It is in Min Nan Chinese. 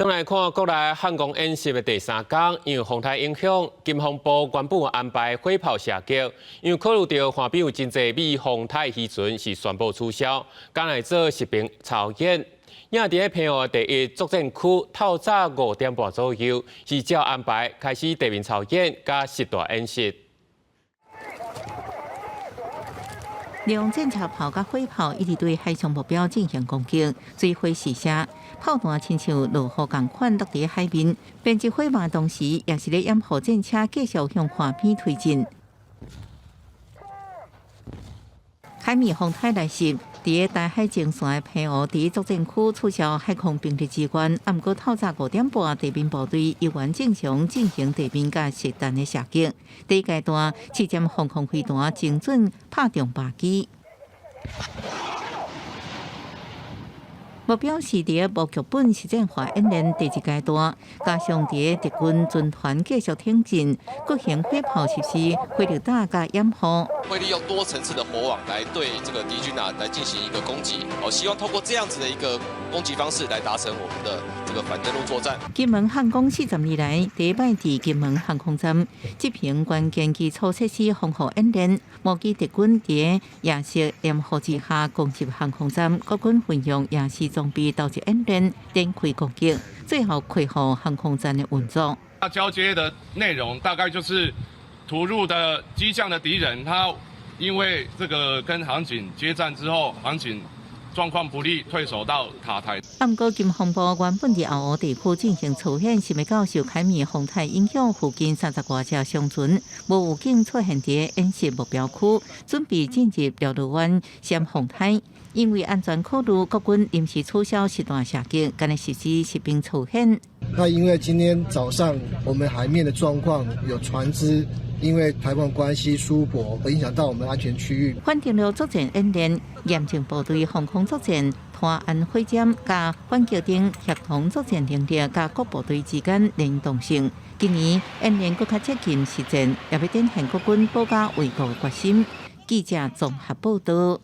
轉來看國內漢光演習的第三工，因為風颱影響，金防部原本安排火炮射擊，因為考慮著岸邊有真濟美風颱漁船是宣布取消，改來做實兵操演。也佇咧澎湖第一作戰區，透早5點半左右，是照安排開始地面操演佮實彈演習。利用戰車炮佮火炮一直對海上目標進行攻擊，水火試射，炮彈親像落雨仝款落佇海面，編織火網同時也是咧掩護戰車繼續向岸邊推進。海面風颱來襲，佇咧台海前線的澎湖第一作戰區取消海空兵力支援，啊，毋過透早5點半，地面部隊依然正常進行地面佮實彈的射擊。第一階段，七針防空飛彈精準拍中靶機。目標是佇咧無劇本實戰化演練第二階段，加上佇咧敵軍船團繼續挺進，各型火炮實施火力打佮掩護。會利用多層次的火網來對這個敵軍啊來進行一個攻擊，哦，希望透過這樣子的一個攻擊方式來達成我們的這個反登陸作戰。金門漢光42年來第一擺佇金門航空站執行關鍵基礎設施防護演練，模擬敵軍佇咧夜色掩護之下攻擊航空站，國軍運用夜視裝備導致演練展開攻擊，最後恢復航空站的運作。那交接的內容大概就是突入的機降的敵人，他因為這個跟航警接戰之後，航警狀況不利，退守到塔台。啊，毋過金防部原本佇後湖地區進行操演，是欲到受海面風颱影響，附近30外隻商船無預警出現佇演習目標區，準備進入遼羅灣閃風颱。因為安全考慮，國軍臨時取消實彈射擊，改實施實兵操演。那因為今天早上我們海面的狀況有船隻因為颱風關係蘇泊，影響到我們安全區域。反登陸作戰演練，驗證部隊防空作戰、拖岸火箭佮反艦艇協同作戰能力佮各部隊之間聯動性。今年演練閣較接近實戰，也欲展現國軍保家衛國的決心。記者綜合報道。